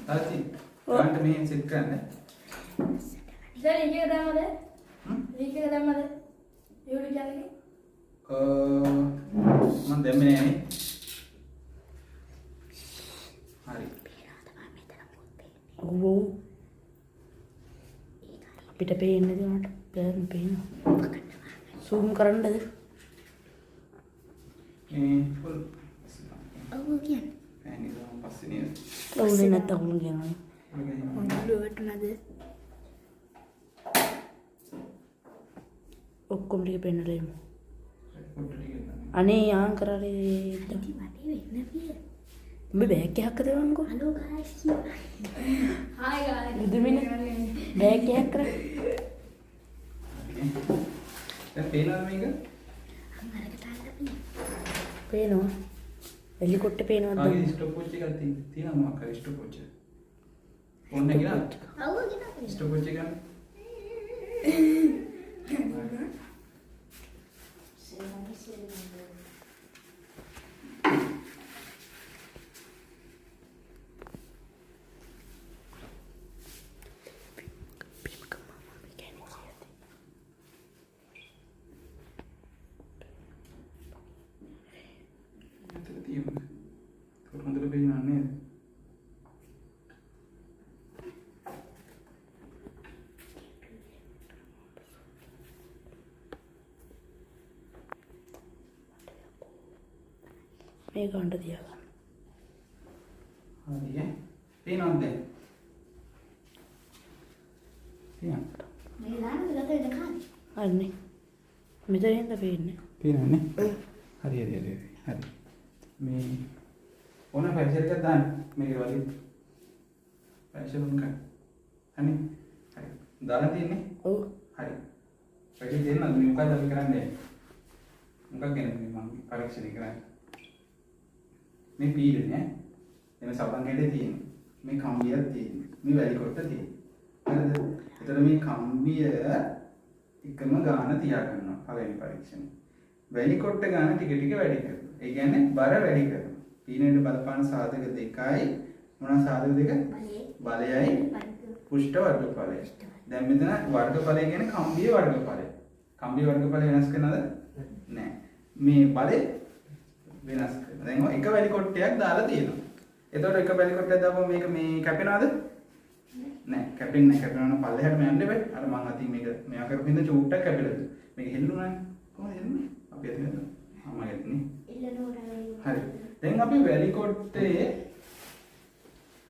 තාත්ති ගානට මෙහෙන් සෙට් කරන්න. දැන් ලීක් එක දැම්මද? ලීක් එක දැම්මද? YouTube channel එකේ? මං දැම්මේ නෑනේ. හරි. ඔව් ඔව්. අපිට පේන්නේ නැති වුණාට පේන්න පේනවා. සූම් කරන්නද? මේ ෆුල් ඔව් කියන්නේ. ෆෑන් එක දාමු පස්සේ නේද? ඔව් නේ නැත්තම් උන් කියනවා. ඔළුව වැටුණාද? ඔක්කොම ටික පෙන්නලා එමු. පොඩ්ඩ ටිකක් දාන්න. අනේ යාන් කරාරේ. ඉතින් වටේ වෙන්න පිය. උඹ බෑග් එකක් කරවන්නකෝ. Hello guys. Hi guys. බුදුමින බෑග් එකක් කරා. හරි නේ. දැන් පේනවද මේක? අන්න අරක තාන්න පිය. පේනවා. එලිකොට්ටේ පේනවද? ආගේ ස්ටොප් වොච් එකක් තියෙනවා මොකක් හරි ස්ටොප් වොච් එක. ෆෝන් එක ගෙනාවද? ඔව් ගෙනාවා. ස්ටොප් වොච් එක ගන්න. මෙතන තියෙනවා. ඒක හොඳට පේනව නේද? මේ ගන්න තියාගන්න. හරි ඈ. පේනවද දැන්? තියෙනවා. මේ දාන්න ගත වෙන කාලේ. හරිනේ. මෙතන ඉඳ පේන්නේ. පේනවනේ? හරි හරි හරි හරි. මේ ඕන ෆැෂන් එකක් දාන්න. මේක වලින්. ෆැෂන් උන් කරන්න. හරි. හරි. දාලා තියෙන්නේ? ඔව්. හරි. වැඩි දෙන්නද මේ මොකද්ද අපි කරන්නේ? මොකක් ගැනද මේ මම පරීක්ෂණය කරන්නේ? මේ පීඩනය ඈ. එමෙ සබන් කැටේ තියෙන්නේ. මේ කම්බියක් තියෙන්නේ. මේ වැලි කොට්ට තියෙන්නේ. හරිද? එතකොට මේ කම්බිය එකම ගාන තියා ගන්නවා පළවෙනි පරීක්ෂණය. වැලි කොට්ට ගාන ටික ටික වැඩි කරනවා. ඒ කියන්නේ බර වැඩි කරනවා. පීඩනයට බලපාන සාධක දෙකයි. මොනවා සාධක දෙක? බලයයි පෘෂ්ඨ වර්ගඵලයයි. දැන් මෙතන වර්ගඵලය කියන්නේ කම්බියේ වර්ගඵලය. කම්බියේ වර්ගඵලය වෙනස් කරනවද? නෑ. මේ බලය වෙනස් කරනවා. දැන් ඔය එක වැලි කොට්ටයක් දාලා තියෙනවා. එතකොට එක වැලි කොට්ටයක් දාපුවම මේක මේ කැපෙනවද? නෑ, කැපෙන්නේ නෑ. කැපෙනවා නම් පල්ලෙහාටම යන්න බෑ. අර මං අතින් මේක මෙයා කරපු හින්දා චූට්ටක් කැපිලා තියෙනවා. මේක හෙල්ලුණානේ. කොහොමද හෙල්ලුනේ? අපි අතින් හෙල්ලුණා. අම්මගේ අතින් නේ. හරි. දැන් අපි වැලි කොට්ටේ